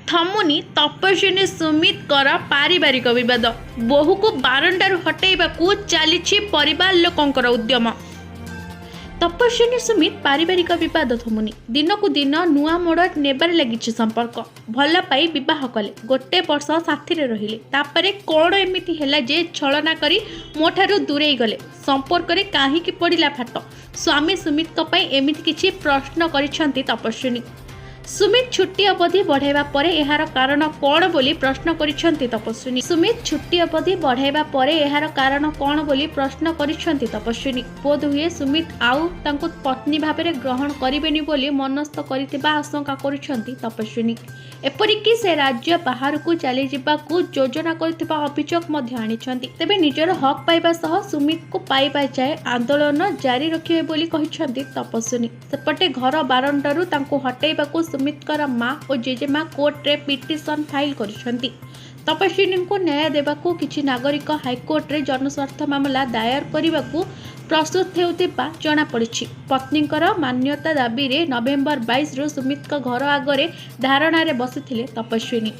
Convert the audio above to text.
ଥମୁନି ତପସ୍ୱିନୀ ସୁମିତଙ୍କର ପାରିବାରିକ ବିବାଦ। ବୋହୂକୁ ବାରଣ୍ଡାରୁ ହଟାଇବାକୁ ଚାଲିଛି ପରିବାର ଲୋକଙ୍କର ଉଦ୍ୟମ। ତପସ୍ୱିନୀ ସୁମିତ ପାରିବାରିକ ବିବାଦ ଥମୁନି, ଦିନକୁ ଦିନ ନୂଆ ମୋଡ଼ ନେବାରେ ଲାଗିଛି ସମ୍ପର୍କ। ଭଲ ପାଇ ବିବାହ କଲେ, ଗୋଟେ ବର୍ଷ ସାଥିରେ ରହିଲେ, ତାପରେ କ'ଣ ଏମିତି ହେଲା ଯେ ଛଳନା କରି ମୋଠାରୁ ଦୂରେଇ ଗଲେ? ସମ୍ପର୍କରେ କାହିଁକି ପଡ଼ିଲା ଫାଟ? ସ୍ୱାମୀ ସୁମିତଙ୍କ ପାଇଁ ଏମିତି କିଛି ପ୍ରଶ୍ନ କରିଛନ୍ତି ତପସ୍ୱିନୀ। ସୁମିତ ଛୁଟି ଅବଧି ବଢ଼ାଇବା ପରେ ଏହାର କାରଣ କ'ଣ ବୋଲି ପ୍ରଶ୍ନ କରିଛନ୍ତି ତପସ୍ୱିନୀ। ସୁମିତ ଛୁଟି ଅବଧି ବଢ଼ାଇବା ପରେ ଏହାର କାରଣ କ'ଣ ବୋଲି ପ୍ରଶ୍ନ କରିଛନ୍ତି ତପସ୍ୱିନୀ। ବୋଧହୁଏ ସୁମିତ ଆଉ ତାଙ୍କୁ ପତ୍ନୀ ଭାବରେ ଗ୍ରହଣ କରିବେନି ବୋଲି ମନସ୍ଥ କରିଥିବା ଆଶଙ୍କା କରୁଛନ୍ତି ତପସ୍ୱିନୀ। ଏପରିକି ସେ ରାଜ୍ୟ ବାହାରକୁ ଚାଲିଯିବାକୁ ଯୋଜନା କରୁଥିବା ଅଭିଯୋଗ ମଧ୍ୟ ଆଣିଛନ୍ତି। ତେବେ ନିଜର ହକ୍ ପାଇବା ସହ ସୁମିତଙ୍କୁ ପାଇବା ଯାଏ ଆନ୍ଦୋଳନ ଜାରି ରଖିବେ ବୋଲି କହିଛନ୍ତି ତପସ୍ୱିନୀ। ସେପଟେ ଘର ବାରଣ୍ଡାରୁ ତାଙ୍କୁ ହଟାଇବାକୁ ସୁମିତଙ୍କର ମା ଓ ଜେଜେମା କୋର୍ଟରେ ପିଟିସନ ଫାଇଲ କରିଛନ୍ତି। ତପସ୍ୱିନୀଙ୍କୁ ନ୍ୟାୟ ଦେବାକୁ କିଛି ନାଗରିକ ହାଇକୋର୍ଟରେ ଜନସ୍ୱାର୍ଥ ମାମଲା ଦାୟର କରିବାକୁ ପ୍ରସ୍ତୁତ ହେଉଥିବା ଜଣାପଡ଼ିଛି। ପତ୍ନୀଙ୍କର ମାନ୍ୟତା ଦାବିରେ ନଭେମ୍ବର 22ରୁ ସୁମିତଙ୍କ ଘର ଆଗରେ ଧାରଣାରେ ବସିଥିଲେ ତପସ୍ୱିନୀ।